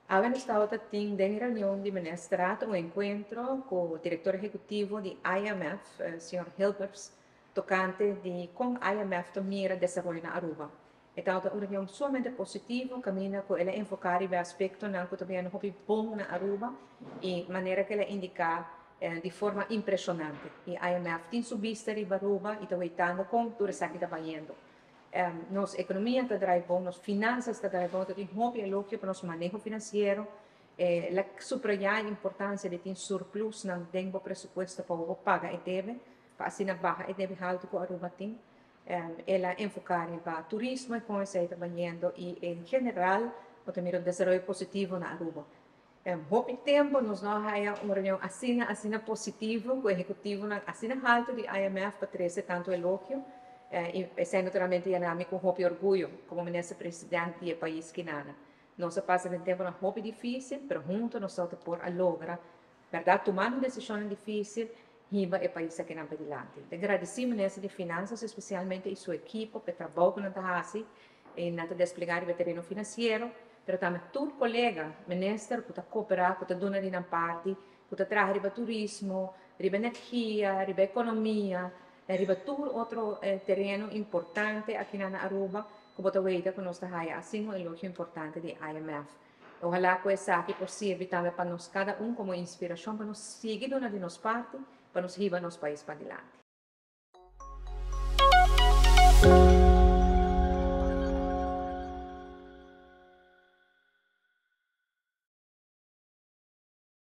Awe nos tabata tin den reunion di ministerraad un encuentro cu director ehecutivo di IMF, señor Hilbers, tocante di con IMF ta mira desaroyo na Aruba. E tabata un reunion sumamente positivo, caminda cu el a enfoca riba aspectonan cu ta bayendo hopi bon na Aruba y manera cu el a indica di forma impresionante. Y IMF tin su bista riba Aruba y ta weitando con tur esaki ta bayendo. Nos economia ta draai bon, nos finanzas ta draai bon, tin hopi elogio pa nos maneho financiero. El a subraya e importancia di tin surplus nan den bo presupuesto pa bo paga e debe, pa asina baha e debe halto cu Aruba tin. El a enfoca riba turismo y con esey ta bayendo y en general bo ta mira un desaroyo positivo na Aruba. Hopi tempo nos no haya un reunion asina, asina positivo cu ehecutivonan asina halto di IMF pa trece tanto elogio. Y esey naturalmente ta yena mi cu hopi orguyo como minister presidente di e pais kinana. Nos a pasa den temponan hopi dificil, pero hunto nos ta por a logra, berdad, tumando decisionnan dificil, hiba e pais akinan padilanti. Ta gradici minister di Finanzas especialmente y su ekipo pa e trabou cu nan ta haci y nan ta desplega riba tereno financiero, pero tambe tur colega minister cu ta coopera, cu ta duna di nan parti, cu ta traha riba turismo, riba energia, riba economia, riba tur otro tereno importante aki na Aruba, cu bo ta weta cu nos ta haya asina un elogio importante di IMF. Ohala cu esaki por sirbi tambe pa nos cada un como inspiracion pa nos sigui duna di nos parti, pa nos hiba nos pais padilanti.